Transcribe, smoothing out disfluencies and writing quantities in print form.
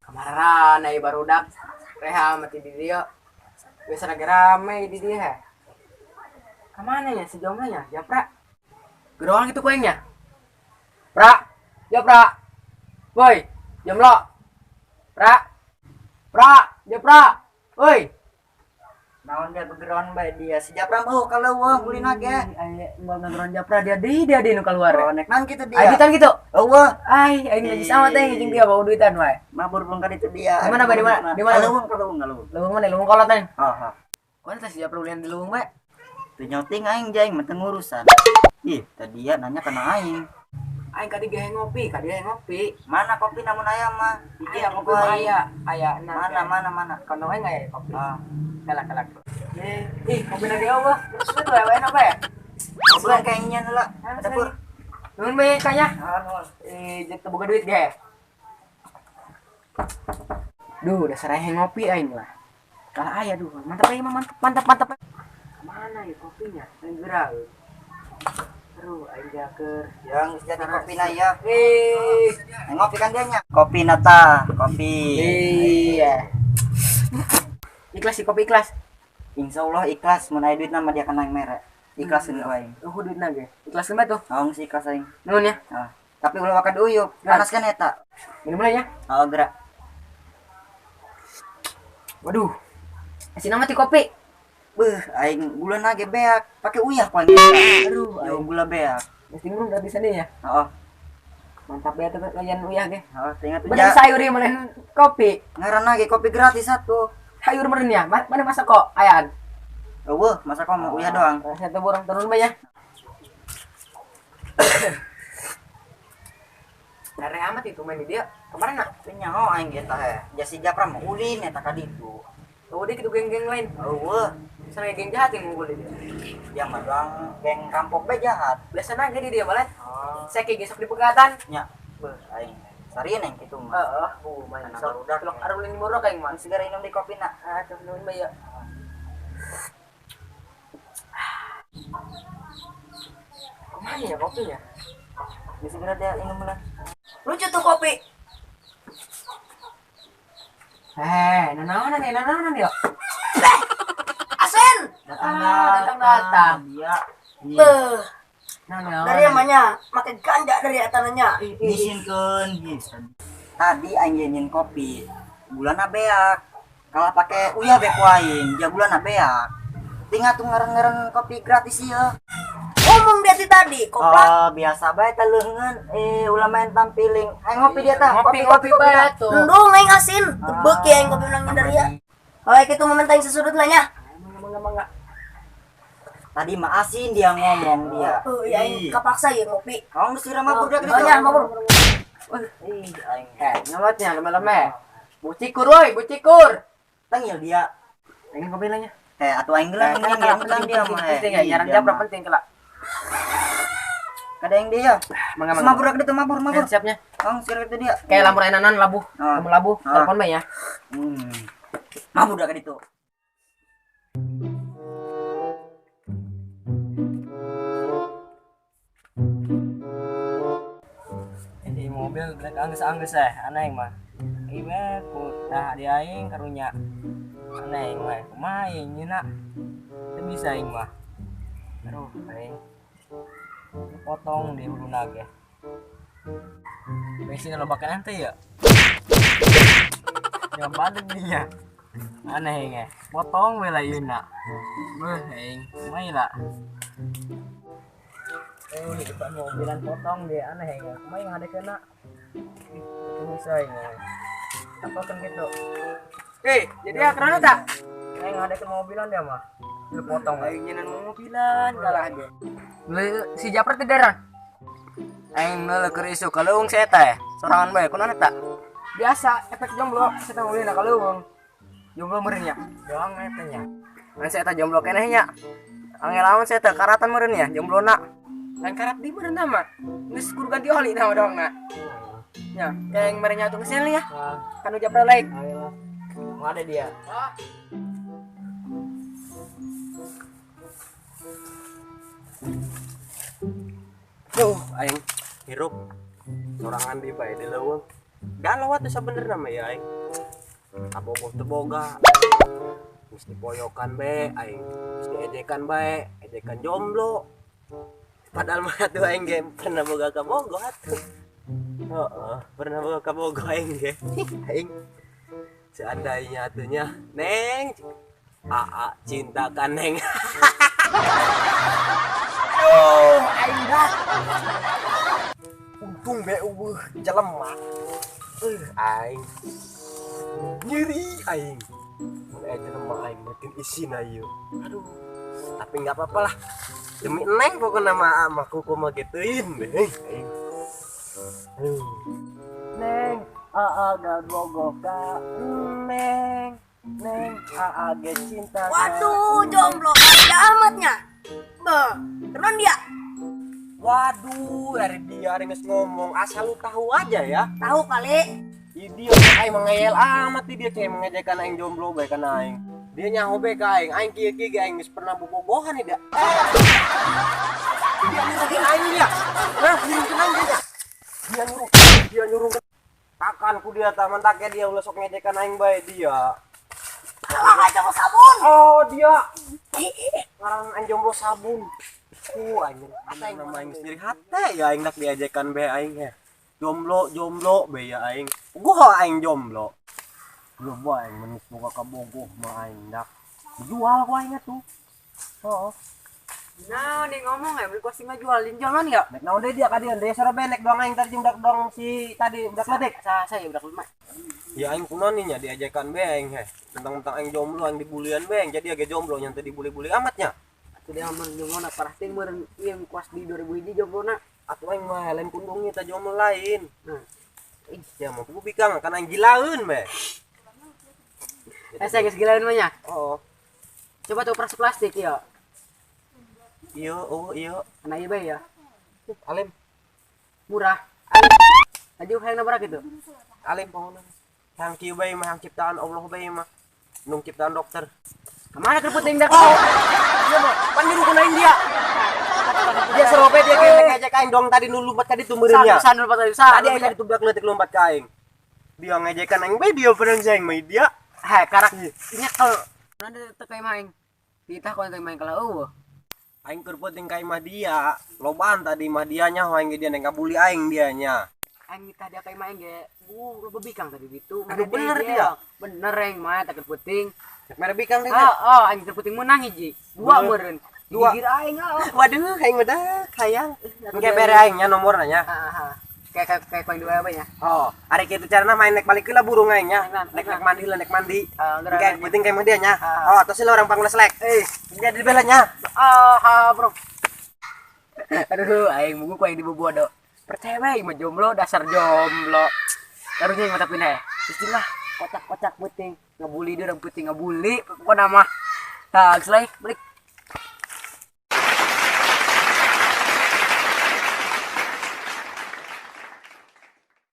Kemarin ai barudak reha mati di dia. Biasa lagi rame di dia. Kemana ya si jomblonya? Japra. Gerowang itu kuengnya. Pra, Japra. Woi, jomblo. Pra. Pra, Japra. Woi. Naon dia begeroan bae dia. Si Japra mah kalau eueuh ulin ge. Ai mau ngegeroan Japra dia di dia di nu keluar. Oh, nek naon kitu dia. Ai duitan gitu. Eueuh, Ai, aing lagi sama teh jeung dia bawa duitan wae. Mabur pun ka ditu dia. Di mana, Bay? Di mana? Di mana? Kaleuweung, kaleuweung, kaleuweung. Leuweung mana? Leuweung kolot teh. Heeh. Kuan teh si Japra ulian di leuweung bae. Teu nyoting aing jang mah teu ngurusan. Ih, tadi dia nanya kana aing. Aing kadi ge ngopi, kadi ge ngopi. Mana kopi namun aya mah? Aya kopi mah aya, aya Mana mana mana? Kono aing aya kopi. Ah. Kalak kalak. Eh, ih kopi lagi eueuh. Terus itu wae apa ya? Ngobrol kayaknya heula. Dapur. Nuhun bae kayaknya. Nuhun. Eh, jeung teu boga duit ge. Duh, dasar aing ngopi aing lah. Kalah aya duh, mantap aing mah mantap mantap mantap. Mana ya kopinya? Aing geura. Aduh, aing jaker. Yang jadi kopi na ya. Eh, Ngopi kan dia nya. Kopi nata, kopi. iya. Ikhlas sih kopi ikhlas. Insya Allah ikhlas mun aya duit nama dia kena yang mere. Ikhlas ini aing. Oh, duit ge. Ikhlas bae tuh. Naon sih ikhlas aing. Nuhun ya. Ah, tapi ulah waka diuyup. Panas kan eta. Minum lah ya. Oh, gerak. Waduh. Asin amat di kopi. Beuh, aing gula ge beak, pake uyah ku aing. Aduh, Yo gula beak. Mesti ngurung gratisan ya. Heeh. Mantap ya tuh layan uyah ge. Heeh, ingat Bener sayur ieu mana kopi. Ngaranna ge kopi gratis atuh. Sayur meureun ya. Mana masak kok ayaan. Eueuh, masa kok mau uyah doang. Saya borong turun bae ya. Dari amat itu main di dia. Kemarin nak? Teu nyaho aing ge tah he. Jasi Japra mah ulin eta ka ditu. Oh, dia gitu geng-geng lain. Eueuh, Misalnya geng jahat yang ngumpul di dia. dia mah doang geng rampok be jahat. Biasanya ge di dia malah. Oh, Saya kayak gesok di pegatan. nya. Beuh, aing sarieun aing kitu mah. Heeh, main Anak sok. barudak, Telok ya. arulin murah kayak mah. Mun segera minum di kopi na. Ah, tuh nuhun bae ya. Kemana ya kopinya? Bisa segera dia minum lah. Lucu tuh kopi. Eh, nanaonan ya, nanaonan ya. Asen. Datang Ah, datang. Dia. Beuh, Nanaonan. dari namanya make ganja dari atananya. Nyisinkeun Tadi aing nyin kopi. Gulana beak. Kalau pakai uyah be ku aing, ja gulana beak. Tinggal tuh ngeren-ngeren kopi gratis ieu. Ngomong dia ti tadi, koplak. Oh, biasa bae teh leungeun. Eh, ulah main tampiling. Aing ngopi dia tah. Ngopi ngopi bae tuh. Endung aing asin. Tebek ya aing kopi menangin dari ya. Oh, kitu momen aing sesudut lah nya. Mangga mangga. Tadi mah asin dia ngomong dia. Oh, ya aing kapaksa ya ngopi. Kamu mesti ramah budak Oh, nya mabur. Ih, aing Eh, nyelotnya leme-leme. Bucikur woi, bucikur. tengil dia. Pengen kopi lah nya. Eh, atuh aing geus Eh, ngomong penting dia mah. penting ya, nyaran Japra penting kelak. Kada yang dia. Mangga mangga. Mabur itu mabur mabur. Siapnya. Kamu segera itu dia. Kayak lamun enanan labuh, Ah. lamun labuh, Ah. telepon bae ya. Mabur dah itu. Ini mobil gerak angges-angges eh, aneh mah. Ieu ku tah di aing karunya. Aneh mah, kumaha ieu nyeuna? Teu bisa aing mah. Aduh, aing. Potong di huluna ge. Bensin loba keneh teh ya. Ya balik dia. Aneh ge. Potong we lah ieuna. Beuh aing, kumaha lah. Oh, di depan mobilan potong dia aneh ya. Kumaha yang ada kena? Itu bisa ini. Apa kan gitu? Eh, jadi ya kerana tak? Aing ada ke mobilan dia mah. Lu potong aing nyenan mobilan kalah dia. Si Japra teh daran. Aing meuleuh isu kaleuweung si eta ya. Sorangan bae kunaon eta? Biasa efek jomblo, saya tahu ulina kaleuweung. Jomblo meureun nya. Doang eta nya. Ngan si eta jomblo keneh nya. Angel amat saya teh karatan meureun ya, jomblona. Lain karat di meureun mah. Geus kudu ganti oli nama doang na. Ya, kayak yang merenya tuh kesel ya. Kan udah prelek. Ayolah. Mana dia? Duh, aing hirup sorangan di bae di leuweung. Galau atuh sabenerna mah ya aing. Kabogoh teu boga. Geus dipoyokan bae aing, geus diejekan bae, ejekan jomblo. Padahal mah atuh aing ge pernah boga kabogoh atuh. Heeh, pernah boga kabogoh aing ge. Aing seandainya atunya Neng Aa cintakan Neng. Aduh, aing dah. Untung be eueuh jelema. Aing nyeri aing. Mun aya jelema aing makin isina ieu. Aduh, tapi enggak apa-apa lah. Demi Neng pokokna mah mah kuku mah gituin deh aing. Aduh. Neng, aa gabogoh ka Neng. Neng, aa ge cinta ka. Waduh, jomblo ada amatnya. Be, keren dia. Waduh, dari dia ada geus ngomong asal lu tahu aja ya. Tahu kali. Ih, dia aing mengeyel amat dia kayak mengejekan aing jomblo bae kana aing. Dia nyaho bae ka aing, aing kieu-kieu ge aing geus pernah bobogohan dia. Dia nyuruh aing dia. Hah, nyuruh aing dia. Dia nyuruh takan ku dia taman take dia ulah sok ngejekan aing bae dia. Alah aja mau sabun. Oh, dia. Ngarang aing jomblo sabun. Aing nama aing sendiri hate ya aing dak diajekan bae aing ya. Jomblo, jomblo bae ya aing. Gua aing jomblo. Belum bae aing menis boga kabogoh mah aing dak. Dijual ku aing atuh. Heeh. Nah, nih ngomong ya, beli kuasing ngajualin jalan ya. Nek naon deui dia ka dieu, deui sore benek doang aing tadi jeung dak dong si tadi budak ledek. Saya budak lemah. Ya aing kunaon nih nya diajekan bae aing heh. Tentang-tentang aing jomblo aing dibulian bae aing jadi age jomblo nya teu dibuli-buli amatnya. Atuh dia mah jomblo na parah ting meureun ieu kuas di 2000 hiji jomblo na. Atuh aing mah lain kundungnya ta jomblo lain. Nah. Ih, ya mah kudu bikang kan aing gilaeun bae. Eh, saya geus gilaeun mah nya. Oh. Coba tuh operasi plastik ya. Iya, oh iya. Kena ieu bae ya. Alim. Murah. Aduh, hayang nabrak gitu. Alim pokokna. Yang kieu bae mah yang ciptaan Allah bae mah. Nung ciptaan dokter. Kemana kerupuk dak? Oh. Iya mah, pan nyuruh ku aing dia. Dia serobe dia kayak ngejek aing dong tadi nu lompat ka ditu meureun nya. San lompat tadi. Tadi aing tadi budak leutik lompat ka aing. Dia ngejekan aing bae dia pernah aing mah dia. Heh, karak nyekel. Nanti teu kayak main. Ditah ku teu main kalau eueuh. Aing keur penting ka imah dia. Lobaan tadi imah dia nya aing ge dia neng kabuli aing dia nya. Aing nitah dia ka imah aing ge. Bu, loba bikang tadi ditu. Aduh, bener dia. Bener aing mah tak penting. Mere bikang dia. Oh, aing teu penting menang hiji. Dua meureun. Dua. Gigir aing oh. Waduh, aing mah dah hayang. Engke bere aing nya nomorna nya. Heeh. Kayak kayak paling dua apa ya? Oh, ari kitu carana main nek balik heula burung aing nya. Nek nek mandi lah nek mandi. Engke penting kayak mah dia nya. Oh, atos lah orang panglas lek. Eh, jadi bela nya. Ah, bro. Aduh, aing mugu ku aing dibobodo. Percaya bae aing mah jomblo, dasar jomblo. Harusnya yang mata pindah ya. Istilah kocak-kocak penting, ngebully dia orang penting ngebully pokoknya mah. Nah, selai balik.